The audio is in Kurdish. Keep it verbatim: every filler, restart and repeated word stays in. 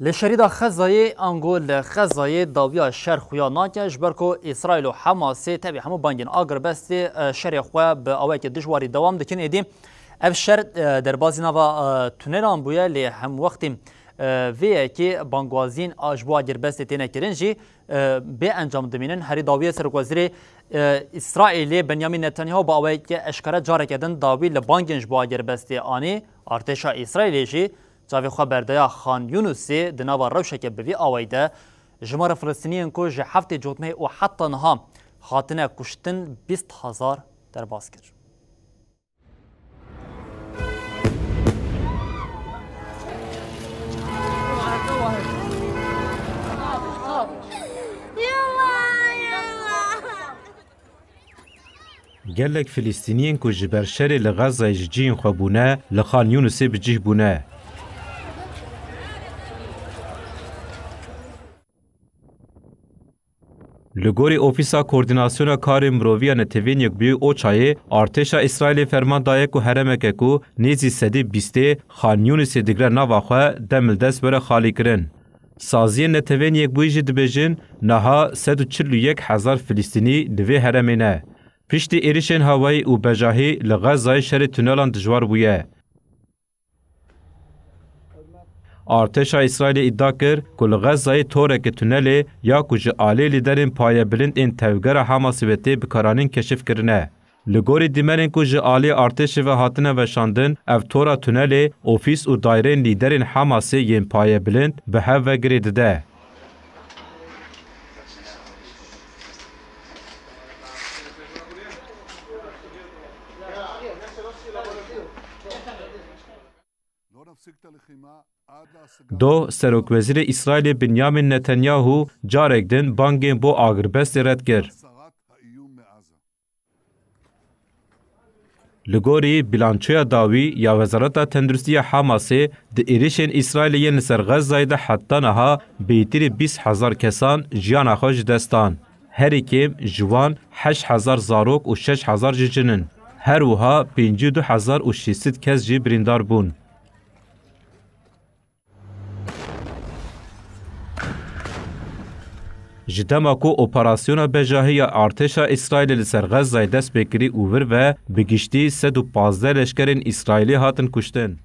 Li şerîda Xezayê, ango li Xezayê dawiya şer xuya nake, ji ber ku Îsraîl û Hemasê tevî hemû bangên agirbestê, e, şerê xwe bi awayekî dijwarî dewam dikin. Êdî ev şer, e, derbazî nava, e, tunelan bûye, lê hemwextî, e, vê yekê bangwazîn a, ji bo agirbestê têne kirin jî, e, bê encam dimînin. Herî dawiyê Serokwezîrê, e, Îsraîlê Benyamin Netanyahu bi awayekî eşkere careke din dawî li bangên ji bo agirbestê anî. Artêşa Îsraîlê jî çavê xwe berdeya Xan Yûnusê di nava rewşeke bi vî awayî de jimara Filistîniyên ku ji heftê cotmehê û heta niha hatine kuştin bîst hezar derbas kir. Gelek Filistîniyên ku ji ber şerê li Xezayê ji cihên xwe bûne, li Xan Yûnisê bi cih bûne. Li gorî Ofîsa Koordînasyona Karê Mirovî ya Netewên Yekbûyî OÇAyê, artêşa Îsraîlê ferman daye ku herêmeke ku nêzî sedî bîstê Xan Yûnisê digre nava xwe, demildest were xalîkirin. Saziyên Netewên Yekbûyî jî dibêjin, niha sed û çil û yek hezar Filistînî li vê herêmê ne. Piştî êrişên hewayî û bejahî li Xezayê şerê tunelan dijwar bûye. Artêşa Îsraîlê îdia kir ku li Xezayê toreke tunelê ya ku ji alî lîderên payebilind ên tevgera Hamasê ve tê bikaranîn keşif kirine. Li gorî dîmenên ku ji alî artêşê ve hatine veşandin, ev tora tunelê ofîs û daîreyên lîderên Hamasê yên payebilind bi hev ve girê dide. Doh, Serokwezîrê Îsraîlê Binyamin Netanyahu carek din bangên bo agirbestê red kir. Li gorî bilançoya dawî ya Wezareta Tenduristî ya Hamasê, di êrişên Îsraîlê yên li ser Xezayê de heta niha bêtirî bîst hezar kesan jiyana xwe ji dest dan. Herî kêm ji wan heşt hezar zarok û şeş hezar jî jin in. Her wiha pêncî û du hezar û şêst sed kes jî birîndar bûn. Ji dema ku operasyona bejahî ya artêşa Îsraîlê li ser Xezayê dest pê kirî û vir ve, bi giştî sed û pazdeh leşkerên Îsraîlî hatin kuştin.